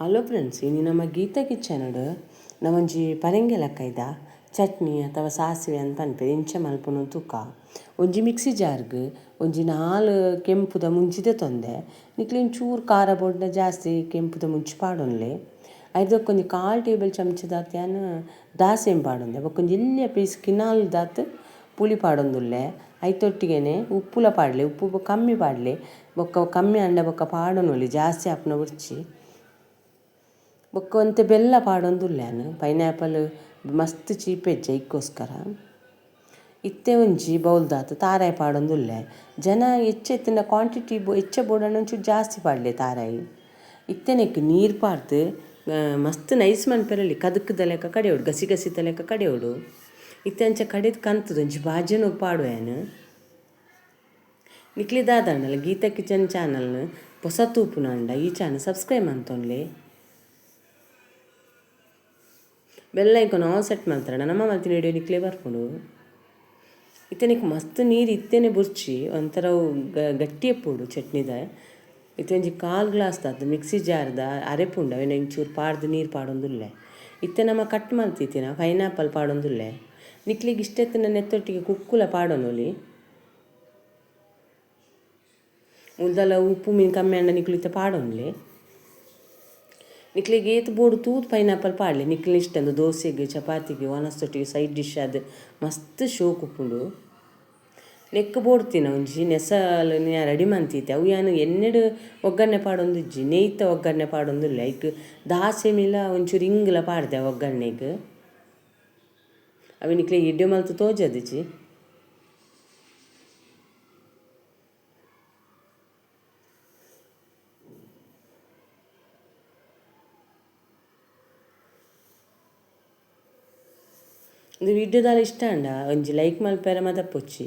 Hello friends, ಇನಿ ನಮ್ಮ Gita kitchen ನಮೊಂಜಿ ಪರೆಂಗೆಲಕೈದ chutney ಅಥವಾ ಸಾಸಿವೆ ಅಂತ ಪನ್ಪೆರ್ ಇಂಚ ಮಲ್ಪುನು ತೂಕ. ಒಂಜಿ ಮಿಕ್ಸಿ ಜಾರ್ಗ್ ಒಂಜಿ 4 ಕೆಂಪುದ ಮುಂಚಿದ ತೊಂದೆ ನಿಕ್ಲೆ ಒಂಚೂರು ಖಾರ ಬೋಡ್ಡ ಜಾಸ್ತಿ ಕೆಂಪುದ ಮುಂಚಿ ಪಾಡೊನ್ಲೆ. ಐದಕ್ಕೆ ಒಂಜಿ 1/4 ಟೇಬಲ್ ಚಮಚದಾತ್ ಯಾನ್ ದಾಸೆಮಿ ಪಾಡೊಂದೆ, ಬೊಕ್ಕ ಒಂಜಿ ಎಲ್ಯ ಪೀಸ್ ಕಿನಾಲ್ ದಾತ್ ಪುಳಿ ಪಾಡೊಂದುಲ್ಲೆ. ಐತೊಟ್ಟಿಗೆನೆ ಉಪ್ಪುಲ ಪಾಡ್ಲೆ, ಉಪ್ಪು ಕಮ್ಮಿ ಪಾಡ್ಲೆ, ಬೊಕ್ಕ ಕಮ್ಮಿ ಆಂಡ ಬೊಕ್ಕ ಪಾಡೊನೊಲಿ, ಜಾಸ್ತಿ ಆಪುನ ಬೊರ್ಚಿ. ಬೊಕ್ಕ ಒಂತೆ ಬೆಲ್ಲ ಪಾಡೊಂದುಲ್ಲೆ ಯಾನ್, ಪೈನಾಪಲ್ ಮಸ್ತ್ ಚೀಪ್ ಎಜ್ಜೆ ಐಕ್ಕೋಸ್ಕರ. ಇತ್ತೆ ಒಂಜಿ ಬೌಲ್ದಾತ್ ತಾರಾಯಿ ಪಾಡೊಂದುಲ್ಲೆ. ಜನ ಹೆಚ್ಚೆತ್ತಿನ ಕ್ವಾಂಟಿಟಿ ಹೆಚ್ಚ ಬೋಡಂಡ ಒಂಚೂರು ಜಾಸ್ತಿ ಪಾಡ್ಲೆ ತಾರಾಯಿ. ಇತ್ತೆನೆಕ್ ನೀರು ಪಾಡ್ದು ಮಸ್ತ್ ನೈಸ್ ಮನ್ಪೆರಲ್ಲಿ, ಕದಕದ ಲೆಕ್ಕ ಕಡೆಯೋಡು, ಗಸಿ ಗಸಿತ ಲೆಕ್ಕ ಕಡೆಯೋಡು. ಇತ್ತೆ ಅಂಚ ಕಡೆದು ಕಂತದ ಒಂಜಿ ಬಾಜನೊಗು ಪಾಡುವೆ ಯಾನ್. ನಿಕ್ಲೆ ದಾದಾಂಡಲ ಗೀತಾ ಕಿಚನ್ ಚಾನಲ್ನ ಪೊಸ ತೂಪುನಾಂಡ ಈ ಚಾನಲ್ ಸಬ್ಸ್ಕ್ರೈಬ್ ಮಂತೊನ್ಲೆ. ಬೆಲ್ ಐಕಾನ್ ಆಲ್ ಸೆಟ್ ಮಲ್ತರಡ ನಮ್ಮ ಮಲ್ತಿನ ವಿಡಿಯೋ ನಿಕ್ಲೆ ಬರ್ಪುಂಡು. ಇತ್ತೆನಿಕ್ ಮಸ್ತ್ ನೀರು ಇತ್ತೇನೆ ಬುರ್ಚಿ, ಒಂಥರ ಗಟ್ಟಿ ಎಪ್ಪುಡು ಚಟ್ನಿದ. ಇತ್ತೆ ಒಂಜಿ 1/4 ಗ್ಲಾಸ್ ದಾತ್ ಮಿಕ್ಸಿ ಜಾರ್ದ ಅರೆಪುಂಡು, ಅವೆನ ಒಂಚೂರು ಪಾಡ್ದು ನೀರು ಪಾಡೊಂದುಲ್ಲೆ. ಇತ್ತೆ ನಮ್ಮ ಕಟ್ ಮಲ್ತಿತ್ತಿನ ಪೈನಾಪಲ್ ಪಾಡೊಂದುಲ್ಲೆ. ನಿಕ್ಲೆಗ್ ಇಷ್ಟ ಇತ್ತಿನ ನೆತ್ತೊಟ್ಟಿಗೆ ಕುಕ್ಕುಲ ಪಾಡೊನೊಲಿ. ಉಲ್ದಲ ಉಪ್ಪು ಮೀನು ಕಮ್ಮಿ ಆಂಡ ನಿಕ್ಲು ಇತ್ತೆ ಪಾಡೊನ್ಲೆ. ನಿಕ್ಲೆಗ್ ಏತ್ ಬೋಡು ತೂದು ಪೈನಾಪಲ್ ಪಾಡ್ಲೆ, ನಿಕ್ಲೆ ಇಷ್ಟ ಅಂದ್ ದೋಸೆಗ್ ಚಪಾತಿಗ್ ಒನಸ್ತೊಟ್ಟಿಗೆ ಸೈಡ್ ಡಿಶ್ ಆದ್ ಮಸ್ತ್ ಶೋಕ್ ಉಪ್ಪುಂಡು. ನೆಕ್ ಬೋಡ್ತಿನ ಒಂಜಿ ನೆಸಲ್ ರೆಡಿ ಮಂತಿತ್ತೆ, ಅವು ಯಾನ್ ಎಣ್ಣೆಡ್ ಒಗ್ಗರಣೆ ಪಾಡೊಂದಿಜ್ಜಿ, ನೆಯ್ತ ಒಗ್ಗರಣೆ ಪಾಡೊಂದುಲ್ಲೆ. ಐಕ್ ದಾಸೆಮಿಲ ಒಂಚೂರು ಇಂಗ್ಲ ಪಾಡ್ದೆ ಒಗ್ಗರಣೆಗ್. ಅವು ನಿಕ್ಲೆ ಎಡ್ಡೆ ಮಲ್ತ್ ತೋಜದಿಜ್ಜಿ. ಇಂದು ವಿಡಿಯೋದಾಲ ಇಷ್ಟ ಅಂಡ ಒಂಜಿ ಲೈಕ್ ಮಲ್ಪೆರೆ ಮದಪೊಚ್ಚಿ.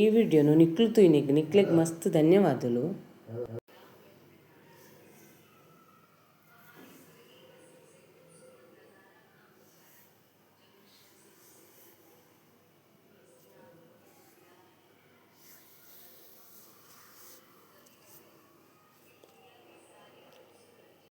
ಈ ವಿಡಿಯೋನು ನಿಕ್ಲು ತೂಯಿನೆಗ್ ನಿಕ್ಲೆಗ್ ಮಸ್ತ್ ಧನ್ಯವಾದಲು.